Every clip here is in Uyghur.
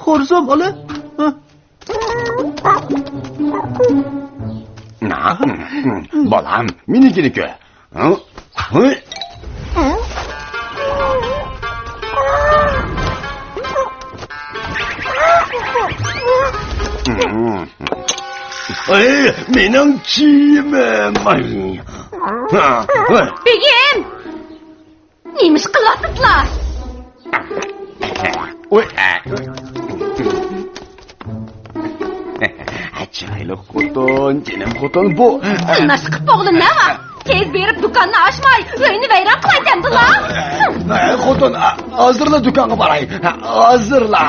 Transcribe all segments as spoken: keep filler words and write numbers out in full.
خورسام، ئالا. بالام، مېنىڭكىنى كۆر. ئەي، مېنىڭ كىيىمىم. ئەي. بېگىم! نېمە ئىش قىلىۋاتىسىلەر؟ ۋوي. چىرايلىق خوتۇن، جېنىم خوتۇن، بۇ. سىلنى ئاشقىپ بولغىلى نېمە بار؟ تېز بېرىپ دۇكاننى ئاچماي، ئۆينى ۋەيران قىلاي دەمدىلا. خوتۇن، ھازىرلا دۇكانغا باراي. ھازىرلا.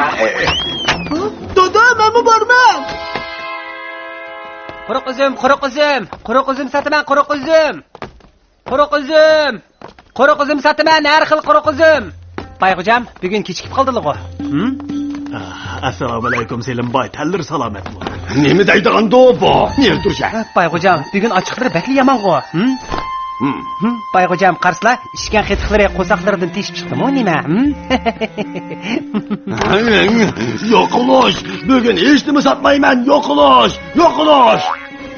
دادا، مەنمۇ بارىمەن. قۇرۇق ئۈزۈم، قۇرۇق ئۈزۈم، قۇرۇق ئۈزۈم ساتىمەن، قۇرۇق ئۈزۈم. قۇرۇق ئۈزۈم! قۇرۇق ئۈزۈم ساتىمەن، ھەر خىل قۇرۇق ئۈزۈم! بايغوجام، بۈگۈن كېچىكىپ قالدىلىغۇ. ھىم؟ ئەسسالامۇئەلەيكۇم، سېلىم باي، تەنلىرى سالامەتمۇ؟ نېمە دەيدىغاندۇ بۇ؟ نېرى تۇرۇش ھە؟ بايغوجام، بۈگۈن ئاچچىقلىرى بەكلا يامانغۇ. ھىم؟ ھىم. ھىم، بايغوجام، قارىسىلا، ئىچكەن قېتىقلىرى قورساقلىرىدىن تېشىپ چىقتىمۇ نېمە؟ ھىم؟ يوقىلىش! بۈگۈن ھېچنېمە ساتمايمەن، يوقىلىش! يوقىلىش!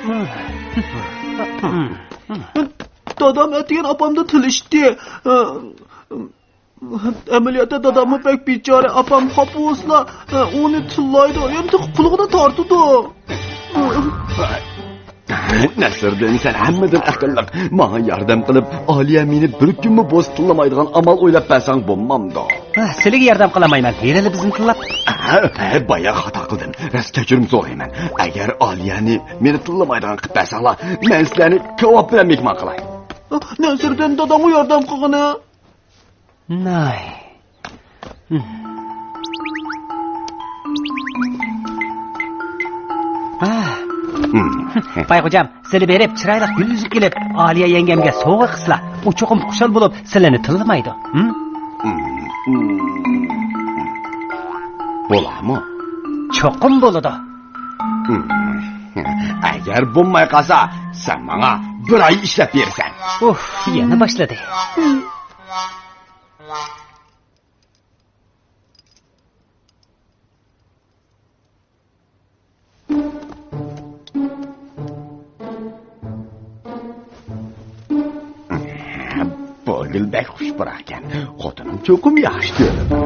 ھىم. دادام ئەتىگەن ئاپامدا تىللىشىپتۇ. ئەمەلىيەتتە داداممۇ بەك بىچارە، ئاپام خاپا بولسىلا، ئۇنى تىللايدۇ، يەنە تېخى قۇلىقىنى تارتىدۇ. نەسىردىن، سەن ھەممىدىن ئەقىللىق. ماڭا ياردەم قىلىپ، ئالىيە مېنى بىر كۈنمۇ بولسا تىللىمايدىغان ئامال ئويلاپ بەرسەڭ بولمامدۇ؟ ھە، سىلىگە ياردەم قىلالمايمەن. ھېلىلا بىزنى تىللاپ. ھە، ھە، بايا خاتا قىلدىم. راست كەچۈرۈم سورايمەن. ئەگەر ئالىيەنى مېنى تىللىمايدىغان قىلىپ بەرسەڭلار، مەن سىلەرنى كاۋاپ بىلەن مېھمان قىلاي. نەسىردىن داداڭغا ياردەم قىلغىنە. ناي. ھا. بايغوجام، سىلى بېرىپ، چىرايلىق گۈل ئۈزۈپ كېلىپ، ئالىيە يەڭگەمگە سوۋغا قىلسىلا، ئۇ چوقۇم خۇشال بولۇپ، سىلىنى تىللىمايدۇ. ھىم؟ بولامۇ؟ چوقۇم بولىدۇ. ئەگەر بولماي قالسا، سەن ماڭا بىر ئاي ئىشلەپ بېرىسەن. ئۇھ، يەنە باشلىدى. بۇ گۈل بەك خۇش پۇراقكەن. خوتۇنۇم چوقۇم ياخشى كۆرىدۇ.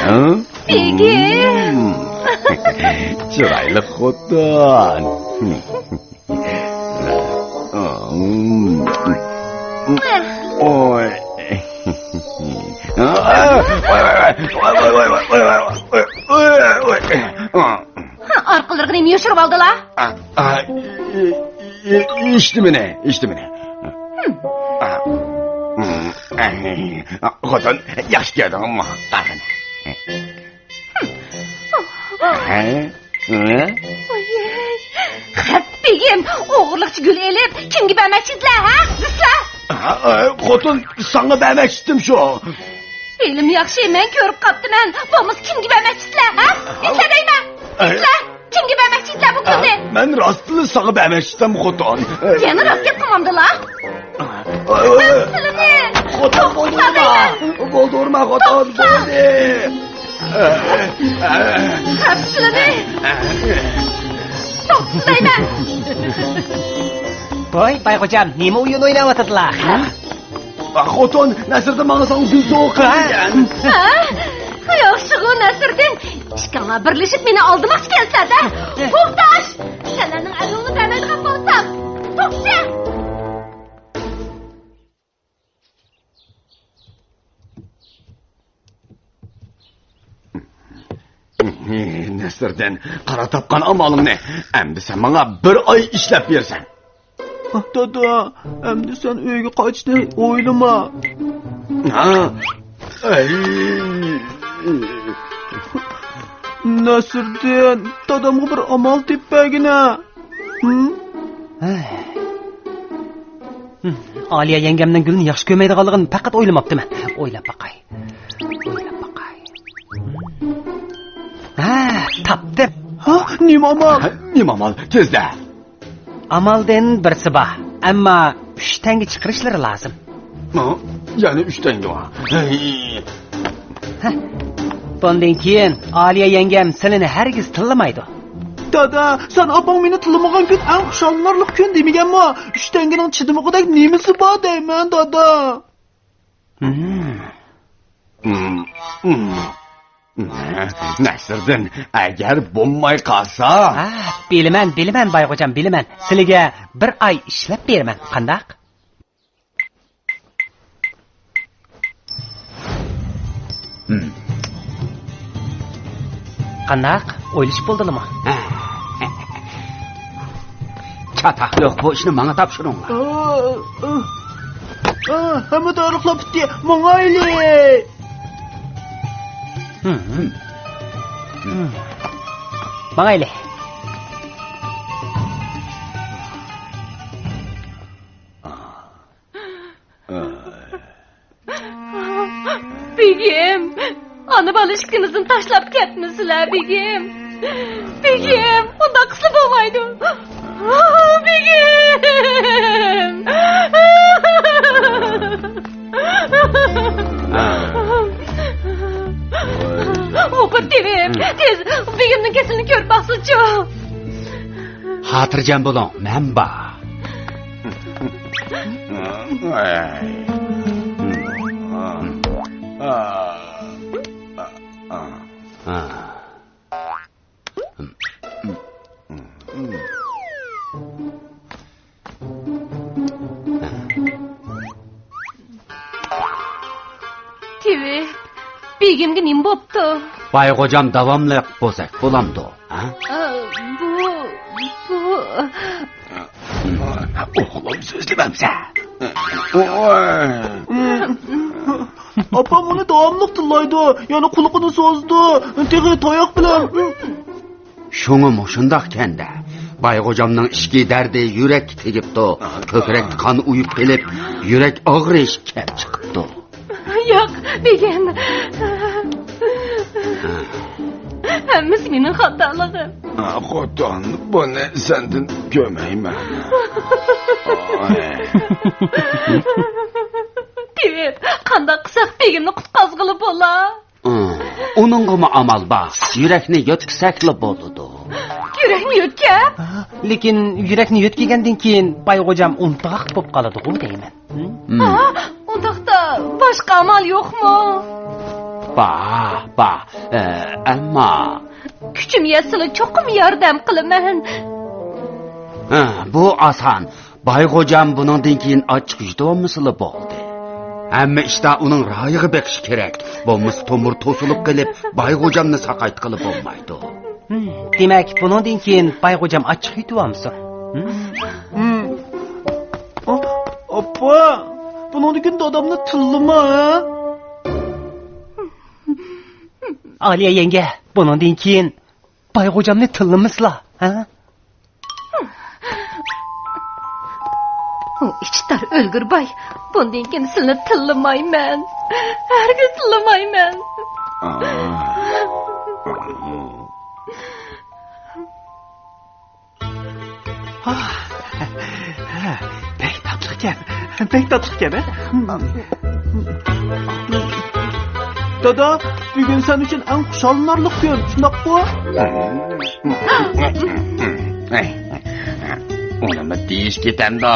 ھە؟ بېگىم! چىرايلىق خوتۇن. ئوي. ئارقىلىرىغا نېمە يوشۇرۇپ ئالدىلا؟ ھېچنېمىنى، ھېچنېمىنى. خوتۇن، ياخشى كەلدىڭمۇ؟ قارىغىن. ھە؟ ھە؟ ئاياي. خەپ بېگىم، ئوغرىلىقچە گۈل ئېلىپ، كىمگە بەرمەكچىدىلە، ھە؟ دېسىلە. ھە، ئە، خوتۇن، ساڭا بەرمەكچىدىم شۇ. ھېلىمۇ ياخشى، مەن كۆرۈپ قاپتىمەن. بولمىسا كىمگە بەرمەكچىدىلە، ھە؟ دېسىلە دەيمەن. ئە. دېسىلە. كىمگە بەرمەكچىدىلە بۇ گۈلنى؟ مەن راستلا ساڭا بەرمەكچىدىم، خوتۇن. يەنە راست گەپ قىلمامدىلا؟ ئاي، ئاي، ئاي. سىلىنى. خوتۇن، بولدى، ئۇرما. بولدى، ئۇرما، خوتۇن، بولدى. قاپسىلىنى. توختىسايمەن. ۋاي، بايغوجام، نېمە ئويۇن ئويناۋاتىدىلا؟ خوتۇن، نەسىردىن ماڭا ساڭا گۈل سوۋغا قىلغان. ھە؟ ياخشىغۇ، نەسىردىن. ئىككىڭلار بىرلىشىپ مېنى ئالدىماقچى كەلسىلەر-دە. توختاش! سەنلەرنىڭ ئەرلىرىڭنى بەرمەيدىغان بولسام. توختىشە! نەسىردىن، قارا تاپقان ئامالىڭنى. ئەمدى سەن ماڭا بىر ئاي ئىشلەپ بېرىسەن. دادا، ئەمدى سەن ئۆيگە قايتىشنى ئويلىما. ھە؟ ئەي. نەسىردىن، دادامغا بىر ئامال تېپىپ بەرگىنە. ھىم؟ ھىم. ئالىيە يەڭگەمنىڭ گۈلنى ياخشى كۆرمەيدىغانلىقىنى پەقەت ئويلىماپتىمەن. ئويلاپ باقاي. ئويلاپ باقاي. ھە، تاپتىم. ھە؟ نېمە ئامال؟ ھە، نېمە ئامال؟ تېزدە. ئامالدىن بىرسى بار، ئەمما ئۈچ تەڭگە چىقىرىشلىرى لازىم. ھە؟ يەنە ئۈچ تەڭگە بار. ھەي. ھە. بۇندىن كېيىن ئالىيە يەڭگەم سىلىنى ھەرگىز تىللىمايدۇ. دادا، سەن ئاپاڭ مېنى تىللىمىغان كۈن ئەڭ خۇشاللىنارلىق كۈن دېمىگەنمۇ؟ ئۈچ تەڭگىنىڭ چىدىمىغۇدەك نېمىسى بار دەيمەن، دادا؟ ھىم. ھىم، ھىم. نەسىردىن، ئەگەر بولماي قالسا. ھە، بىلىمەن، بىلىمەن، بايغوجام، بىلىمەن. سىلىگە بىر ئاي ئىشلەپ بېرىمەن، قانداق؟ ھىم. قانداق؟ ئويلىشىپ بولدىلىمۇ؟ ھە. چاتاق يوق، بۇ ئىشنى ماڭا تاپشۇرۇڭلار. ئا، ئا، ئا، ھەممە تارىخلار پۈتتى. ماڭايلى. ھىم، ھىم. ھىم. ماڭايلى. بېگىم، ئانا بالا ئىككىمىزنى تاشلاپ كەتمىسىلە، بېگىم. بېگىم، ئۇنداق قىلسا بولمايدۇ. بېگىم. ئوپۇر تېۋىپ، تېز بېگىمنىڭ كېسىلىنى كۆرۈپ باقسىچۇ. خاتىرجەم بولۇڭ، مەن بار. تېۋىپ، بېگىمگە نېمە بوپتۇ؟ بايغوجام داۋاملىق بوزەك بولامدۇ؟ ھە؟ ئا، بۇ، بۇ. ئوغلۇم سۆزلىمەمسەن. ئاپام ئۇنى داۋاملىق تىللايدۇ، يەنە قۇلىقىنى سوزىدۇ، تېخى تاياق بىلەن. شۇڭا مۇشۇنداقكەندە، بايغوجامنىڭ ئىچكى دەردى يۈرەككە تېگىپتۇ، كۆكرەكتە قان ئۇيۇپ قېلىپ، يۈرەك ئاغرىش كەپ چىقىپتۇ. ياق، بېگىم. ھەممىسى مېنىڭ خاتالىقىم. خوتۇن، بۇنى سەندىن كۆرمەيمەن. تېۋىپ، قانداق قىلساق بېگىمنى قۇتقازغىلى بولا؟ ئۇنىڭغىمۇ ئامال بار. يۈرەكنى يۆتكىسەكلا بولىدۇ. يۈرەكنى يۆتكەپ؟ لېكىن يۈرەكنى يۆتكىگەندىن كېيىن بايغوجام ئۇنتۇغاق بولۇپ قالىدىغۇ دەيمەن. ھىم؟ ھا، ئۇنداقتا باشقا ئامال يوقمۇ؟ بار، بار. ئە، ئەمما. كۈچۈم يەتسىلا چوقۇم ياردەم قىلىمەن. ھە، بۇ ئاسان. بايغوجام بۇنىڭدىن كېيىن ئاچچىق يۇتۇۋالمىسىلا بولدى. ھەممە ئىشتا ئۇنىڭ رايىغا بېقىش كېرەك. بولمىسا تومۇر توسۇلۇپ قېلىپ، بايغوجامنى ساقايتقىلى بولمايدۇ. ھىم، دېمەك، بۇنىڭدىن كېيىن بايغوجام ئاچچىق يۇتۇۋالمىسۇن. ھىم؟ ھىم. ئا-، ئاپا، بۇنىڭدىن كېيىن دادامنى تىللىما، ھە؟ ئالىيە يەڭگە، بۇنىڭدىن كېيىن بايغوجامنى تىللىمىسىلا، ھە؟ ئۇ ئىچى تار ئۆلگۈر باي، بۇندىن كېيىن سىلىنى تىللىمايمەن. ھەرگىز تىللىمايمەن. ھا، ھا، بەك تاتلىقكەن، بەك تاتلىقكەن، ھە؟ دادا، بۈگۈن سەن ئۈچۈن ئەڭ خۇشاللىنارلىق كۈن، شۇنداققۇ؟ ئۇنىمۇ دېيىش كېتەمدۇ؟